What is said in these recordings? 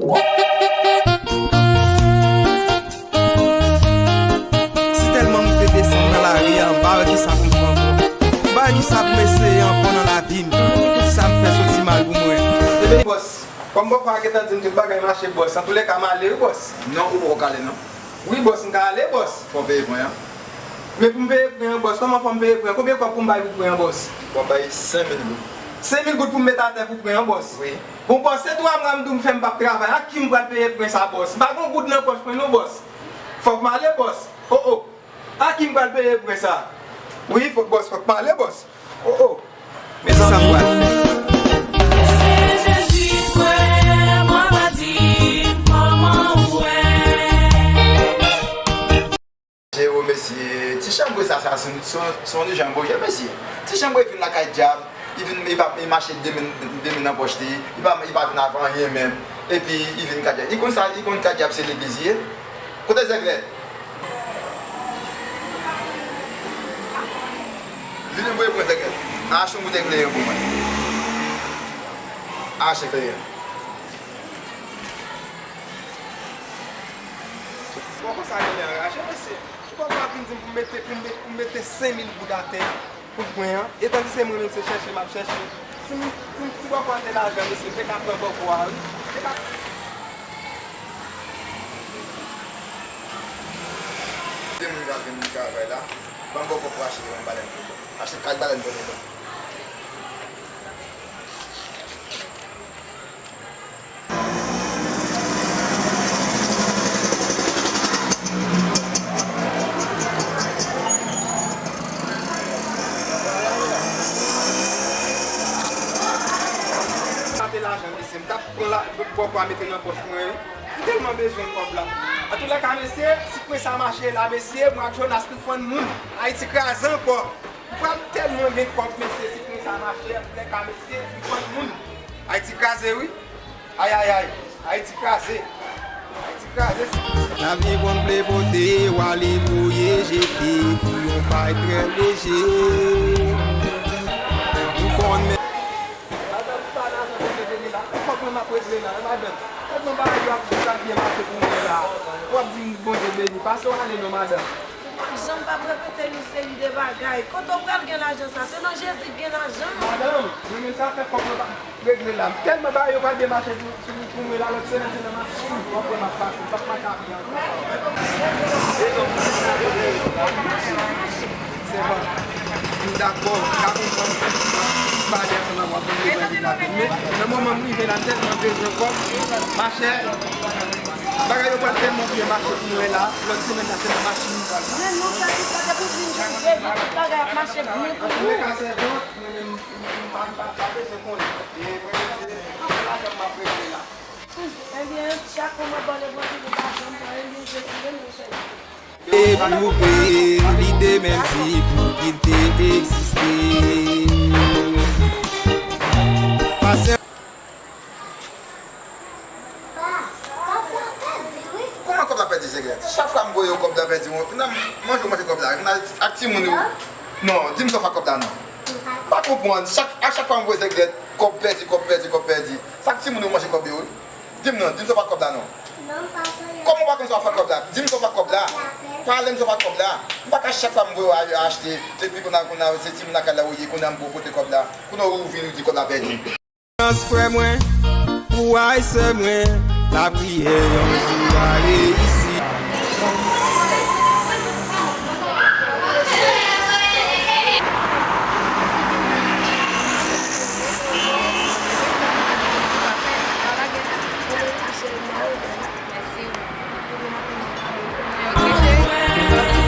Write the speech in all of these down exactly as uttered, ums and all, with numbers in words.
Si tèlman m te desann nan lari a, m pa wè kisa pou m fè ankò. M pa wè kisa pou m eseye ankò nan lavi m. Sa m fè soti mal pou mwen. Bòs, kòm bòkò a gentan di m tout bagay mache, bòs, antoulèka m ale wi, bòs. Non, ou poko ka ale, non. Wi, bòs, m ka ale, bòs. Fò w peye pwen an. Men pou m peye pwen an, bòs, kòman fò m peye pwen an? Konbyen kòb pou m bay pou pwen an, bòs? W ap bay senk mil goud. Senk mil goud pou m met atè pou pwen an, bòs? Wi. Bon, bòs, se twa mwa m di w m fè m p ap travay. Ak ki m pral peye pwen sa, bòs? M pa gen yon goud nan pòch mwen, non, bòs. Fòk m ale, bòs. O, o. Ak ki m pral peye pwen sa? Wi, fòk, bòs, fòk m ale, bòs. O, o. Men sa m pral fè. Se Jezi frè, mwen pa di kòman ou wè. Jero, mesye, ti chanbre sa, sa, se, se, se yon jan boyè, mesye. Ti chanbre vin lakay dyab, li vin, li pa, li mache de men, de men nan pòch li, li pa, li pa vin avè anyen menm. Epi, li vin ka dyab. Li konn sa, li konn ka dyab se legliz li ye. Kote zèglèt? Vin voye pran zèglèt. Achte yon boutèy kleren pou mwen. Achte kleren. Bon, konsa genlè anraje, mesye. Ou pa ka vin di m pou m mete, pou m met-, pou m mete senk mil goud atè pou pwen an. Etan ki se mwen menm se chèche m ap chèche. Si m, si m, si bòkò a te lajan, mesye, m te ka pran bòkò a, wi. M te ka. De moun ka vin travay la. Ban m bòkò pou achte yon balèn. Achte kat balèn pou mwen. Sa te lajan, mesye. M t ap pran la, bòkò a mete nan pòch mwen, wi. M tèlman bezwen kòb la. Antoulèka, mesye, si pwen sa mache la, mesye, mwen ak Jonas, nou fann moun. Ayiti kraze ankò. M pral tèlman gen kòb, mesye, si pwen sa mache, antoulèka, mesye, m fann moun. Ayiti kraze, wi. Ay, ay, ay. Ayiti kraze. Ayiti kraze. Lavi konn vle pote w ale voye jete pou yon bay trè leje. Ou konn men. Madanm, pa lajan pou mwen vini la. Kòb mwen m ap regle la, madanm. Kòb mwen ba yo ap, ap byen mache pou mwen la. W ap di m Bondye beni. Pase w ale non, madanm. M p ap janm p ap repete yon seri de bagay. Kote w pral gen lajan sa? Se nan Jezi k gen lajan. Madanm, mwen menm sa fè kòb mwen pa regle la. M tèlman bagay yo pral byen mache pou, pou, pou mwen la, lòt semèn se nan machin w ap wè m ap pase. M p ap mache a pye ankò. Sèvant, m dakò, m ka konprann, m pale ansanm avè w, m bezwen vin la. Men nan moman m rive la, m tèlman bezwen kòb, machè. Bagay yo pral tèlman byen mache pou mwen la, lòt semèn la se nan machin nou pral pase. Men nou fè tout sa, depi w vin jwenn Jezi, tout bagay ap mache byen pou nou. Antoulèka, sèvant, mwen menm, m, m pa, m pa, pa bezwen konnen. E mwen menm, se, se lajan m ap regle la. Ebyen, chak fwa mwen ba w levanjil, ou pa janm pran, ebyen, Jezi menm, nou fè. Epwouve, li te menm di pou ki l te egziste. Pase. Kòb la pèdi, wi. Kòman kòb la pèdi, Zeglèt? Chak fwa m voye w kòb la pèdi, w nan manje w manje kòb la, nan ak timoun ou. Non, di m sa w fè ak kòb la, non. M pa konprann. Chak, a chak fwa m voye Zeglèt, kòb pèdi, kòb pèdi, kòb pèdi. Sa ak timoun ou manje kòb yo, wi. Di m non, di m sa w fè ak kòb la non. Kòman w pa konn sa w fè ak kòb la? Di m sa w fè ak kòb la. Pale m sa w fè ak kòb la. M pa ka chak fwa m voye w al achte, epi kounye a, kounye a, se timoun lakay la ou ye, kounye a m pou w pote kòb la. Kounye a ou vini ou di kòb la pèdi. Frè mwen, kouray sè mwen, lapriyè yon jou a reyisi.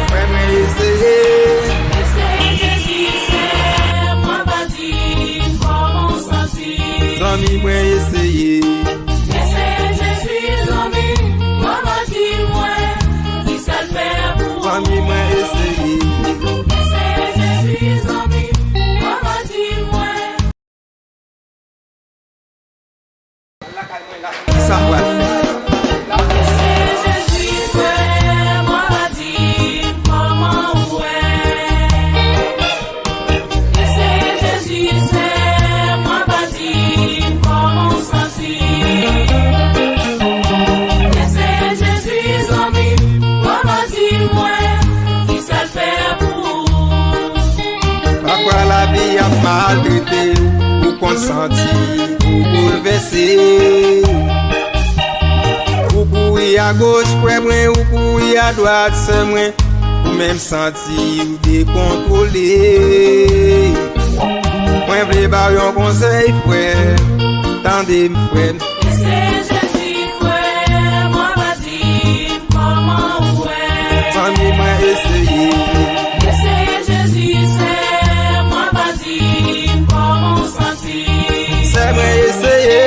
Frè mwen eseye. Eseye Jezi, Seyè, mwen pa di kòman w santi. Zanmi mwen eseye. Eseye Jezi, zanmi, mwen pa di mwen. Y ap maltrete w, ou konn santi ou boulvèse. Ou kouri agoch, frè mwen, ou kouri adwat, sè mwen, ou menm santi w dekontwole. Mwen vle ba w yon konsèy, frè, tande m, frè m. Eseye Jezi, frè, mwen pa di m kòman ou wè. Zanmi mwen eseye. Eseye Jezi, sè mwen pa di m kòman w santi. Sè mwen eseye.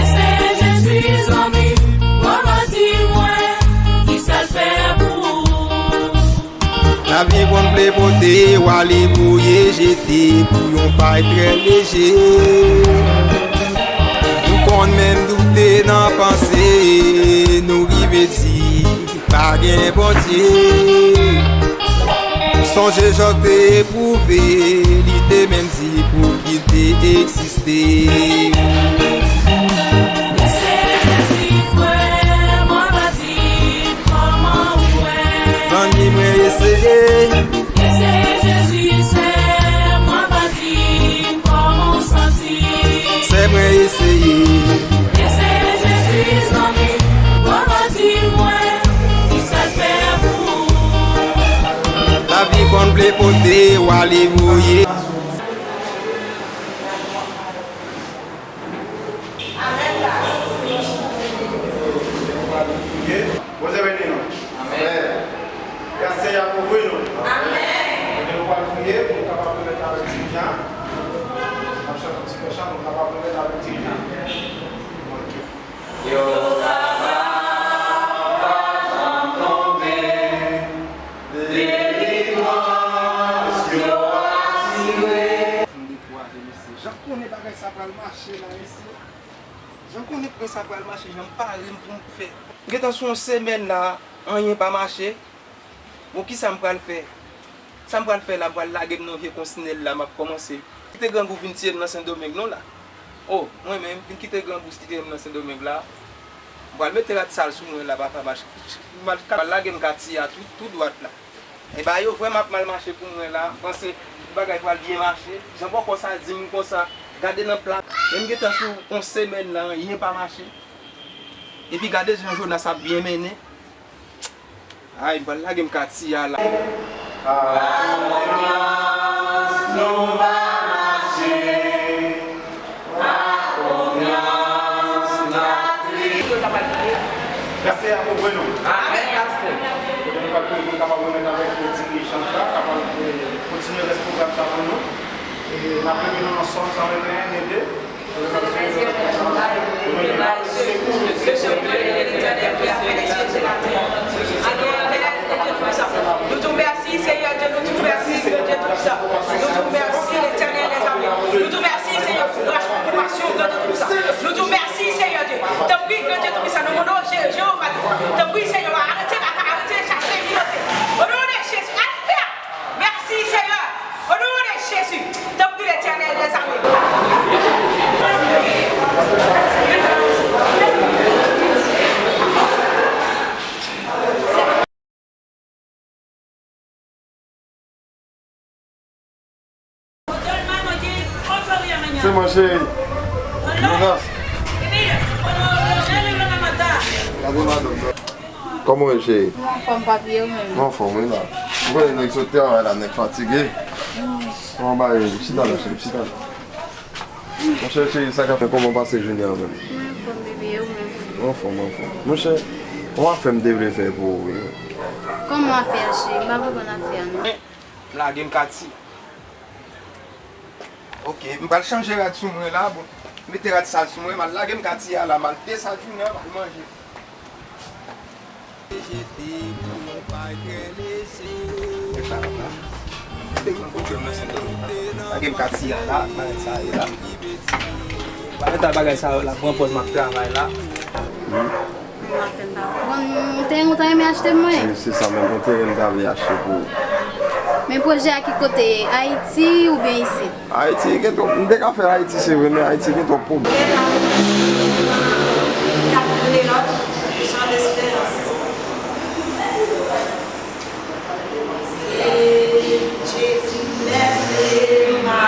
Eseye Jezi, zanmi, mwen pa di mwen ki sa l fè pou ou. Lavi konn vle pote w ale voye jete pou yon pay trè leje. Nou konn menm doute nan panse, nou rive di pa gen Bondye. Sonje Jòb te epwouve, li te menm di pou ki l te egziste. Eseye Jezi, frè, mwen pa di kòman ou wè. Zanmi mwen eseye. Eseye Jezi, sè mwen pa di kòman w santi. Sè mwen eseye. Eseye Jezi, zanmi, mwen pa di mwen ki sa l fè pou ou. Lavi konn vle pote w ale voye. Bondye beni nou. Amèn. Gras Seyè a kouvri nou. Amèn. Kote nou pral priye, pou nou kapab remèt avèk Divina. N ap chante yon ti kò chan, pou nou kapab remèt avèk Divina. Yo pa janm tonbe, delivrans yo asire. Jan m konnen bagay sa pral mache la, mesye. Jan m konnen pwen sa pral mache, jan m pare m pou m fè. M gentan sou yon semèn la, anyen pa mache. Bon, kisa m pral fè? Sa m pral fè la, m pral lage m nan vye konsinèl la, m ap kòmanse. Kite grangou vin tiye m nan Sendomeng non la. O, mwen menm, vin kite grangou tiye m nan Sendomeng la. M pral mete rad sal sou mwen la, papa, mache. M pral lage m katiya tou, tou dwat la. E ba yo vrèman ap mal mache pou mwen la. M panse bagay pral byen mache. Jan bòkò sa di m konsa, gade nan pla. Men m gentan sou yon semèn la, anyen pa mache. Epi gade jan Jonas ap byen mennen. Ay, m pral lage m katiya la. Pa konfyans nou va mache. Pa konfyans n ap kriye. Gras Seyè a kouvri nou. Amèn, pastè. Kote nou pral priye pou nou kapab remèt avèk dirijan la, kapab, eh, kontinye rès pwogram sa pou nou. E n ap rele nou nan Sòm san venteyen, de. Nou tou mèsi, Seyè Dye, Letènèl dèzame. Nou tou mèsi, Seyè Dye, nou tou mèsi, Bondye Toupisan. Nou tou mèsi, Letènèl dèzame. Nou tou mèsi, Seyè, pou gras, pou konpasyon, Bondye Toupisan. Nou tou mèsi, Seyè Dye. Tanpri, Bondye Toupisan, nan non de Jewova, tanpri, Seyè, arete baka, arete chase, pilote. O non de Jezi, alelouya! Mèsi, Seyè. O non de Jezi. Tanpri, Letènèl dèzame. Se mwen, cheri. Jonas. Gade madanm nan. Kòman w ye, cheri? Mwen anfòm, papi, ou menm? Mwen anfòm, wi, la. Ou konnen nèg sot travay la, nèg fatige. Kòman bagay yo? Chita la, cheri, chita la. Monchè, cheri, sa k ap fèt? Kòman w pase jounen an menm? Mwen anfòm, bebe, ou menm? Mwen anfòm, mwen anfòm. Monchè, yon afè m te vle fè pou ou, wi. Kòman afè a, cheri? M pa konprann afè a, non. M lage m kati. Ok, m pral chanje rad sou mwen la, bon. Mete rad sal sou mwen, m al lage m kati a la, m al desann jounen an, m al manje. Lage m kati a la, bagay sa ye la. Bagay sa, bagay sa yo la, pran pòz m ap travay la. Bon, ou te, ou ta renmen achte m mwen? Se, se sa menm, yon teren m ta vle achte pou ou. Men pwojè a ki kote? Ayiti oubyen isit? Ayiti gen twòp, m te ka fè Ayiti, se vre, men Ayiti gen twòp pwoblèm. K ap Kleòt, Jan Lesperans. Se Jezi, mèsi, m a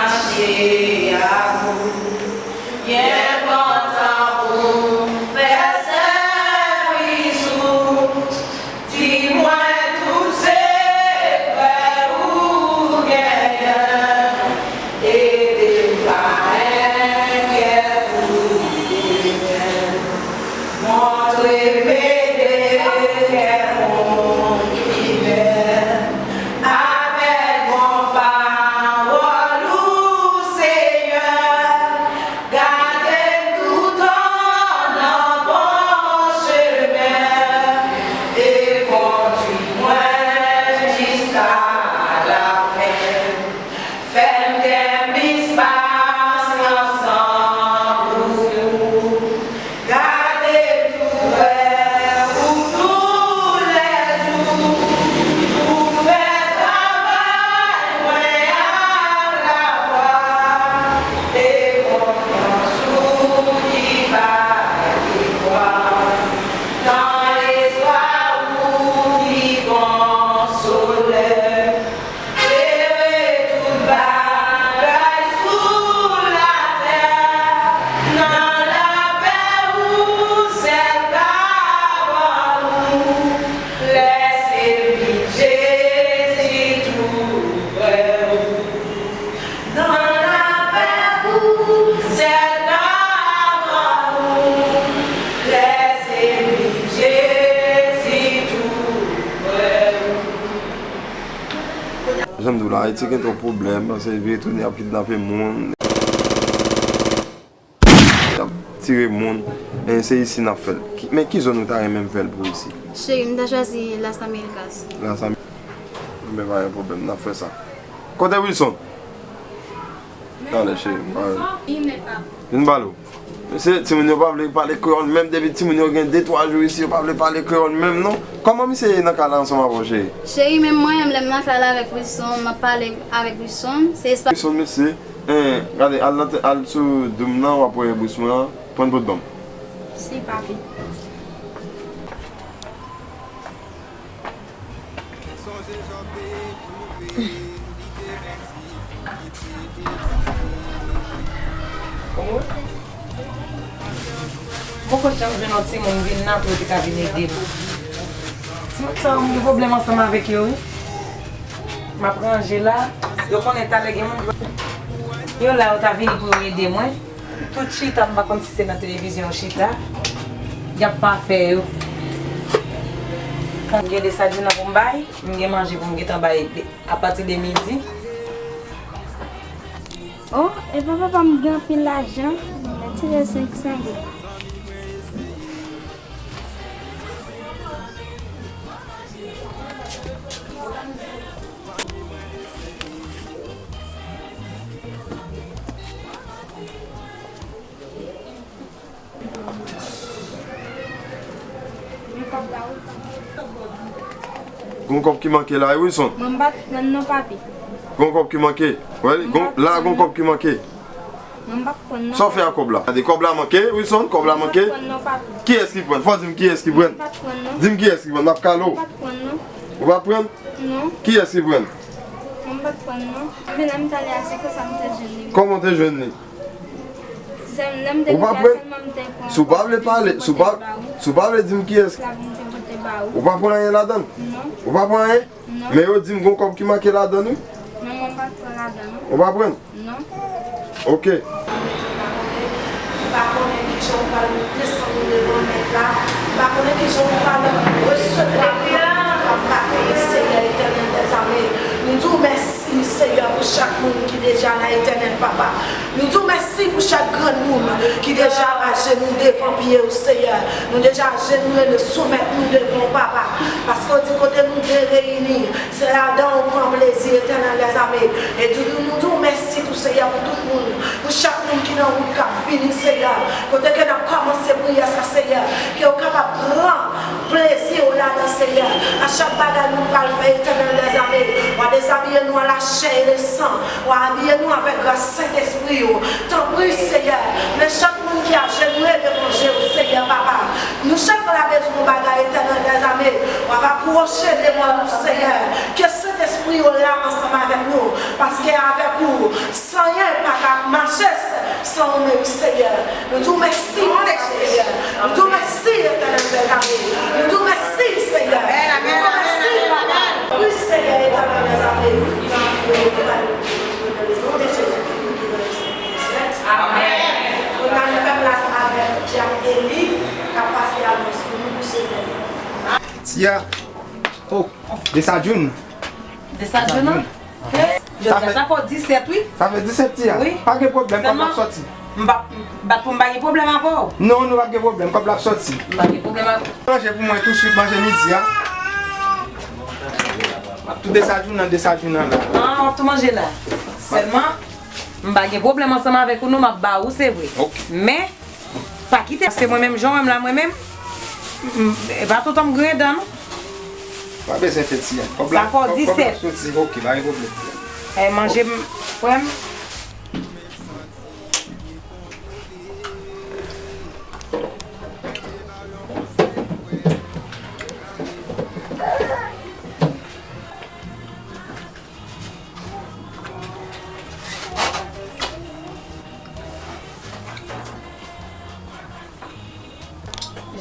Nou la, Ayiti gen twòp pwoblèm, se vire tounen ap kidnape moun, ap tire moun, e se isi n ap fè l. Ki- Men ki zòn ou ta renmen m fè l pou isi? Cheri, m ta chwazi Las Américas. Las Américas. Men pa gen pwoblèm, n ap fè sa. Kote Wilson? Tande, cheri, m pa vin ba l ou. Mesye, timoun yo pa vle pale kreyòl menm, depi timoun yo gen de twa jou isi, yo pa vle pale kreyòl menm non. Kòman misye ye nan kay la ansanm avè w, cheri? Cheri, menm mwen menm, lè m nan kay la avèk Wilson, m ap pale avèk Wilson, se espa- Wilson, mesye, en, gade, al nan te- al sou doum nan, w ap wè bous mwen an, pran pot ban m. Si, papi. Poko janm jwenn yon timoun vin nan pou yo te ka vin ede m. Timoun sa yo, m gen pwoblèm ansanm avèk yo, wi. M ap ranje la. Yo konnen talè gen moun. Yo la, yo ta vini pou yo ede mwen. Tout chita, m pa konn si se nan televizyon yo chita. Y ap fè afè yo. M gen de sa di nan pou m bay, m gen manje pou m gentan bay de- apati de midi. Oh, epa papa m gen anpil lajan, m retire senk san goud. Gon kòb ki manke la, wi, Wilson? Mwen m pa t pran non, papi. Gon kòb ki manke. Wè, gon, la gon kòb ki manke. Mwen m pa t pran non. Sa w fè ak kòb la? Gade, kòb la manke, Wilson, kòb la manke. Mwen m pa t pran non, papi. Kiyès ki pran? Fò w di m kiyès ki pran. Mwen m pa t pran non. Di m kiyès ki pran, m ap kale w. Mwen m pa t pran non. Ou pa pran? Non. Kiyès ki pran? Mwen m pa t pran non. Epi lè m t ale a, se konsa m te jwenn li. Kòman w te jwenn li? Ou pa pran? Si w pa vle pale, si w pa, si w pa vle di m kiyès. Ou pa pran anyen ladan l? Non. Ou pa pran anyen? Non. Men yo di m gon kòb ki manke ladan l, wi. Non, mwen pa pran ladan l, non. Ou pa pran? Non. Ok. M pa konnen kijan w pral desann devan Mèt la. M pa konnen kijan w pral resevwa gran moun w ap pale, Seyè Etènèl dèzame. Nou di w mèsi, Seyè, pou chak moun ki deja la, Etènèl Papa. Nou di w mèsi pou chak granmoun ki deja ajenou devan pye w, Seyè. Nou deja ajenouye, nou soumèt nou devan w, Papa. Paske w di kote nou de reyini, se ladan w pran plezi, Etènèl dèzame. E di nou, nou di w mèsi tou, Seyè, pou tout moun, pou chak moun ki nan wout k ap vini, Seyè. Kote ke n ap kòmanse priyè sa, Seyè, ke w kapab pran plezi w ladan, Seyè. A chak bagay nou pral fè, Etènèl dèzame, w a dezabiye nou a lachè e lesan, w a abiye nou avèk gras Sentespri w. Tanpri, Seyè, men chak moun ki ajenouye devan je w, Seyè, Papa. Nou chak la bezwen yon bagay, Etènèl dèzame, w ap apwoche devan nou, Seyè. Ke Sentespri w la ansanm avèk nou, paske avèk ou, san anyen pa ka mache san ou menm, Seyè. Nou di w mèsi, Seyè. Nou di w mèsi, Etènèl dèzame. Nou di w mèsi, Seyè. Nou di w mèsi, Papa. Wi, Seyè, Etènèl dèzame. Nan non de Jezi, ki vivan e ki règne Sentespri. Amèn. Kounye a, nou fè plas avèk Dyak Eli, k ap pase anons pou nou pou semèn nan. Tia. Oh, Desadjoun. Desadjoun, non? Jodi a, sa fè disèt, wi. Sa fè disèt, Tia. Wi. Pa gen pwoblèm, kòb la ap sòti. M pa, m pa, pou m pa gen pwoblèm avè w. Non, nou p ap gen pwoblèm, kòb la ap sòti. M pa gen pwoblèm avè w. Manje pou mwen tousuit, manje midi a. M ap tou Desadjoun nan, Desadjoun nan la. Ah, w ap tou manje la. Sèlman, m pa gen pwoblèm ansanm avèk ou, non, m ap ba ou, se vre. Ok. Men, pa kite, paske mwen menm, jan w wè m la, mwen menm, m, m, e pa toutan m griyen dan, non. Pa bezwen fè ti, kòb la, sa fè kòb, kòb la disèt. Soti, ok, pa gen pwoblèm. E manje m, frè m.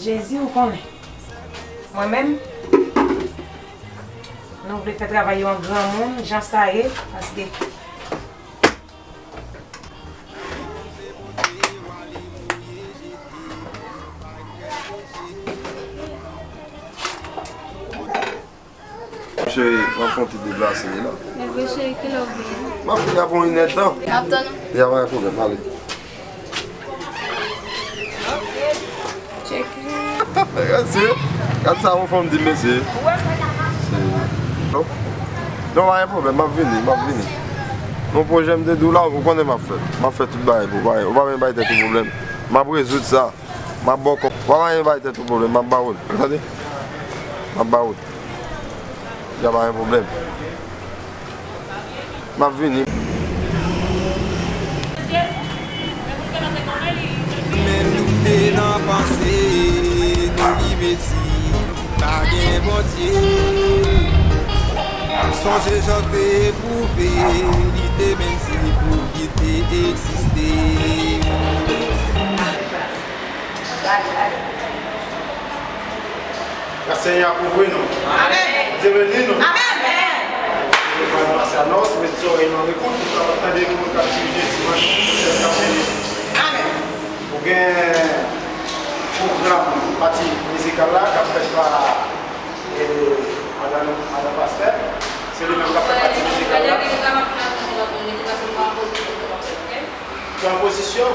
Jezi, ou konnen. Mwen menm, nou vle fè travay yo an granmoun, jan sa ye, paske Cheri, M ap fè yon ti deplase la. Ebyen cheri, kilè w vini? M ap vini apre yon inèdtan. M ap tann ou. Ya, pa gen pwoblèm, ale. Gad sa yon fanm di m, mesye. Non, non, pa gen pwoblèm, m ap vini, m ap vini. Yon pwojè m te di w la, ou konnen m ap fè. M ap fè tout bagay pou ou, pa, ou pa menm bay tèt ou pwoblèm. M ap rezoud sa. M ap ba w kòb. Ou pa menm bay tèt ou pwoblèm, m ap ba ou l. Ou tande? M ap ba ou l. Ya, pa gen pwoblèm. M ap vini. Men nou te nan panse, nou rive di pa gen Bondye. Sonje Jòb te epwouve, li te menm di pou li te egziste. Senyè a kouvri nou. Amèn. Bondye beni nou. Amèn. Nou pral pase anons, mete zòrèy nou a lekout, nou pral tande ki moun k ap dirije dimanch k ap vini. Amèn. Ou gen pwogram pati mizikal la k ap fèt pa, e, madanm, madanm pastè. Se li menm k ap fè pati mizikal la. Pran pozisyon.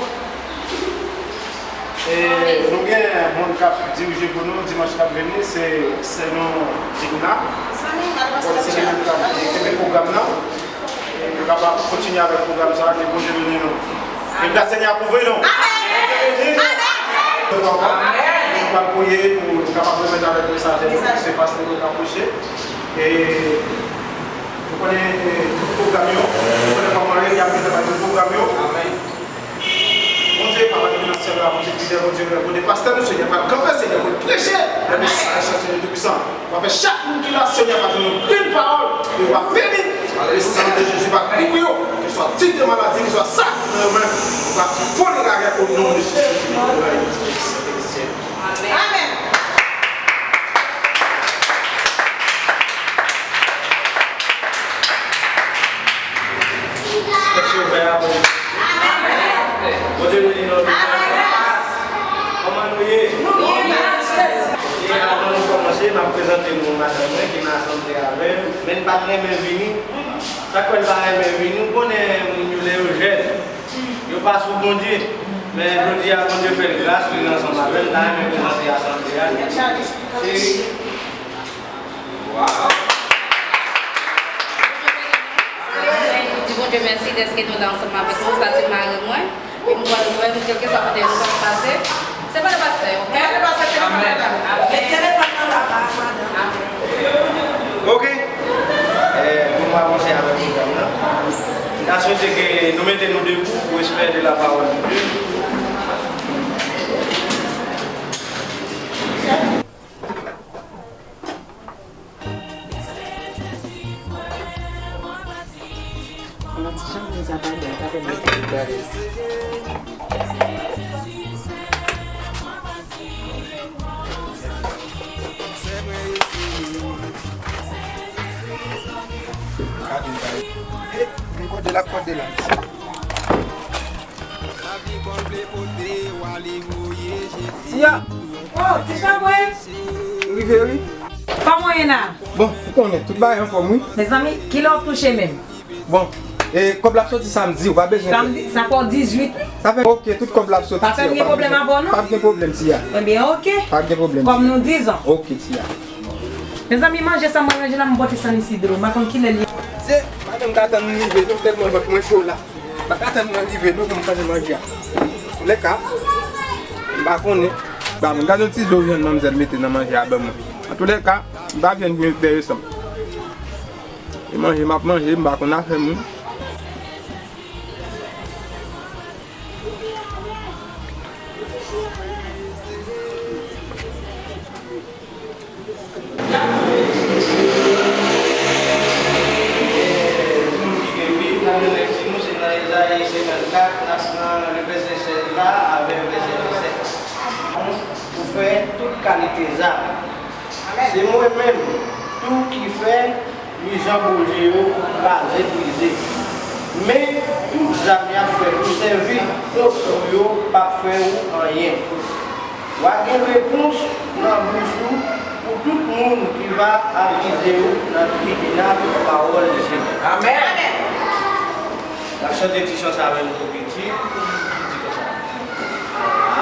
E nou gen moun k ap dirije pou nou dimanch k ap vini, se sè nou Digna. Bon, se li menm k ap kenbe pwogram nan. E nou kapab kontinye avèk pwogram sa a, ke Bondye beni nou. Ke gras Senyè a kouvri nou. Bondye beni nou. Nou pral priye pou nou kapab remèt avèk mesajè nou, se pastè nou k ap preche. E nou konnen, e, tout pwogram yo, nou konnen kòman l ye, y ap vin avèk tout pwogram yo. Bondye, Papa ki nan syèl la, Bondye fidèl, Bondye reyèl, Bondye pastè nou, Senyè, pral kanpe, Senyè, pou l preche lè mesaj sa, Senyè Toupisan. Papa, chak moun ki la, Senyè, pa jwenn yon grenn pawòl, yo pa beni. Le sang de Jésus va kouvrir yo, qu'ils soient dignes de maladie, qu'ils soient sages dans leurs mains, va voler la guerre au nom de Jésus. Amèn. Amèn. Kèk sou vè a, Bondye. Bondye beni nou. Kòman nou ye? Nou byen, mèsi. E avan nou kòmanse, m ap prezante nou madanm mwen ki nan asanble avè m, men l pa t renmen vini. Sa k fè l pa renmen vini? Ou konnen moun yo lè yo jèn, yo pa sou Bondye. Men jodi a, Bondye fè l gras, li ansanm avè m, m ta renmen prezante asanble a. Cheri. Di Bondye mèsi dèske nou la ansanm avèk nou. Sa se mari mwen. E m kwè nou wè nou, kèlkeswa kote nou pral pase. Se pa le pastè, oke? Amèn. Amèn. Oke. Eh, pou nou avanse avèk pwogram nan, m ta swete ke nou mete nou debou pou respè de la parole de Dieu. Yon ti jan moun sa pale, pa pèmèt li pale. Gade, gade. Hey, gen kòde la, kòde la. Siya! Oh, ti chanpwen! Rive, wi. Kòman w ye la? Bon, ou konnen, tout bagay anfòm, wi. Mezanmi, kilè w ap touche menm? Bon, e kòb la ap soti samdi, ou pa bezwen. Samdi, sa fè w dizuit. Sa fè, oke, tout kòb la ap soti. Pa fè m gen pwoblèm avè w, non? P ap gen pwoblèm, Siya. Ebyen, oke. P ap gen pwoblèm, Siya. Kòm nou dizon. Oke, Siya. Mezanmi, manje sa mwen manje la, m pote San Isidro. M pa konn kilè l ye. Se, madanm ka tann m rive, non, tèlman vant mwen cho la. M pa ka tann mwen rive non pou m tann manje a. Antoulèka, m pa konnen. Ba mwen gade yon ti zo vyann manmzèl mete nan manje a ban mwen. Antoulèka, m pa vyann byen bèye san m. E manje m ap manje, m pa konn afè moun. Moun ki gen Bib, n ap li lèkti nou, se nan Ezayi senkannkat, n ap nan le vèsè sèz la avèk vèsè disèt. Pou fè tout kalite zam. Se mwen menm tou ki fè Li jan Bondye yo kraze brize. Men, tout zam y ap fè pou sèvi kont ou yo p ap fè ou anyen. W a gen repons nan bouch ou pou Tout moun ki va akize w nan tribinal an pawòl Lesenyè. Amèn. N ap chante ti chan sa avè nou tou piti. Li di konsa.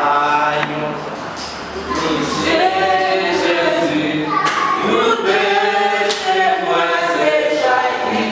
Rayon sa. Misye Jezi, tout peche mwen se chay li.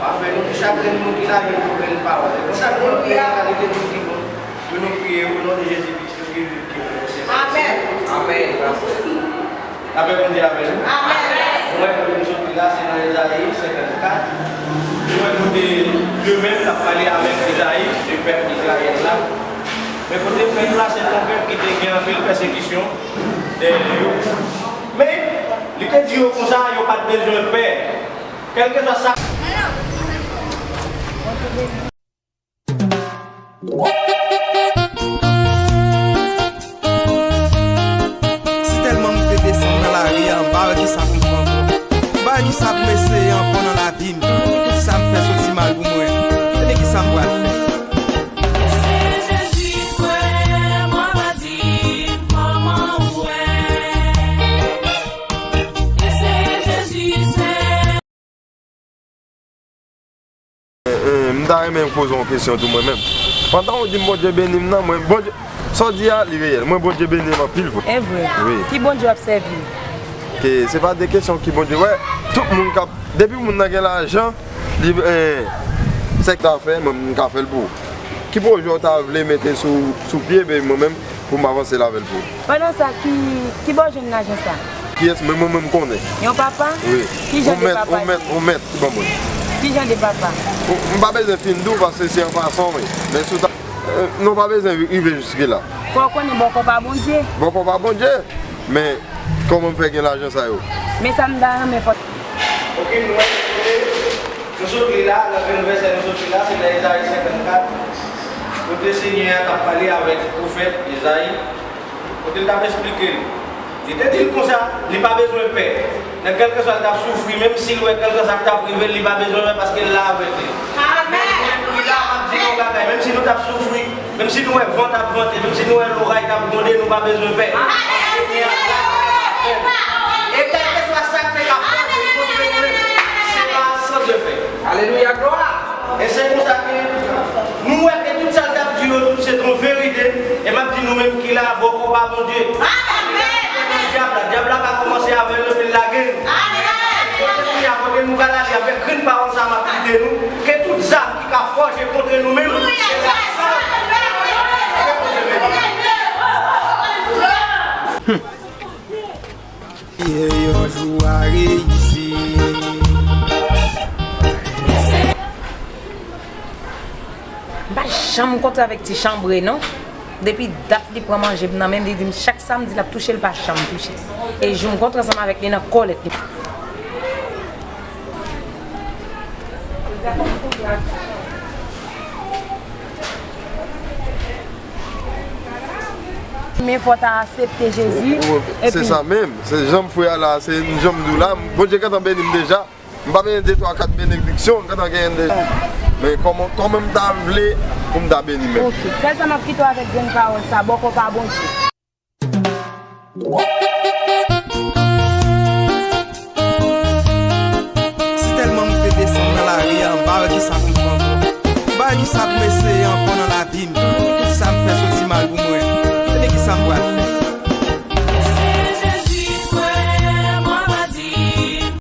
Pa fè nou ki chagren moun ki la gen pwoblèm pawòl. E konsa nou ap gen kalite moun ki bon. Pou nou priye o non de Jezi, Pitit ou ki viv, ki règne syèl. Amèn. Amèn. Lapè Bondye avè nou. Amèn. Nou wè kote nou soti la, se nan Ezayi senkannkat. Nou wè kote Dye menm t ap pale avèk Ezayi, se pèp Izrayèl la. Men kote pèp la, se te yon pèp ki te gen anpil pèsekisyon dèyè yo. Men, li te di yo konsa, yo pa t bezwen pè. Kèlkeswa sa. Si tèlman m te desann nan lari a, m pa wè kisa pou m fè ankò. M pa wè kisa pou m eseye ankò nan lavi m. Kisa m fè soti mal pou mwen? Ebyen, kisa m pral fè? Se Jezi frè, mwen pa di m kòman ou wè. E se Jezi sè. Eh, eh, m ta renmen poze yon kesyon tou mwen menm. Pandan w di m Bondye beni m nan, mwen, Bondye, sa w di a, li reyèl. Mwen, Bondye beni m anpil vre. E vre? Wi. Ki Bondye w ap sèvi? Ke, se pa de kesyon ki Bondye. Wè, tout moun k ap, depi moun nan gen lajan, li, eh, sa k ta fè, mwen, m ka fè l pou ou. Ki pwojè w ta vle mete sou, sou pye, ben, mwen menm, pou m avanse l avè l pou ou? Pandan sa, ki, ki bò w jwenn lajan sa? Kiyès? Men mwen, mwen, m konnen. Yon papa? Wi. Ki jan de papa li ye? Yon mèt, yon mèt, yon mèt, ki ban mwen. Ki jan de papa? Ou, m pa bezwen fin di w, paske se an pasan, wi. Men si w ta, eh, non, pa bezwen rive jiske la. Fò w konnen bòkò pa Bondye. Bòkò pa Bondye. Men, kòman m fè gen lajan sa yo? Men sa m ta renmen fò. Ok, nou wè kote nou sot li la, nan vèsè nou sot li la, se nan Ezayi senkannkat, kote Senyè a t ap pale avèk pwofèt Ezayi, kote l t ap esplike l. Li te di l konsa, li pa bezwen pè. Nan kèlkeswa l t ap soufri, menm si l wè kèlkeswa k t ap rive l, li pa bezwen pè paske l la avèk li. Amèn. Menm nou menm ki la, m ap di nou yon bagay, menm si nou t ap soufri, menm si nou wè van t ap vante, menm si nou wè loray t ap gwonde, nou pa bezwen pè. Paske Senyè a la, e kèlkeswa sa k te ka fòse kont nou menm, se pa sans de fè. Alelouya, glwa! E se konsa ke nou wè ke tout sa l t ap di yo, tout se te yon verite. E m ap di nou menm ki la, bòkò pa Bondye. Amèn. Dyab la, dyab la pa kòmanse avè nou, epi l lage nou. Amèn. Kote nou ye a, kote nou pral ale avèk grenn pawòl sa a m ap kite nou, ke tout zam ki ka fòje kont nou menm, se la sa. Yon jou a reyisi. M pa janm kontre avèk ti chanbre, non. Depi dat li pran manje m nan men m, li di m chak samdi l ap touche, l pa janm touche. E jou m kontre ansanm avèk li nan kòlèt li. Men fò w ta aksepte Jezi. Epi se sa menm. Se jan m fwe a la, se jan m di w la. Bondye gentan beni m deja. M pa bezwen de twa kat benediksyon, m gentan genyen deja. Men kòman, kòman m ta vle pou m ta beni menm? Ok. Sèl sa m ap kite w avèk grenn pawòl sa, bòkò pa Bondye. Si tèlman m te desann nan lari a, m pa wè kisa pou m fè ankò. M pa wè kisa pou m eseye ankò nan lavi m. Kisa m fè soti mal pou mwen? Ebyen, kisa m pral fè?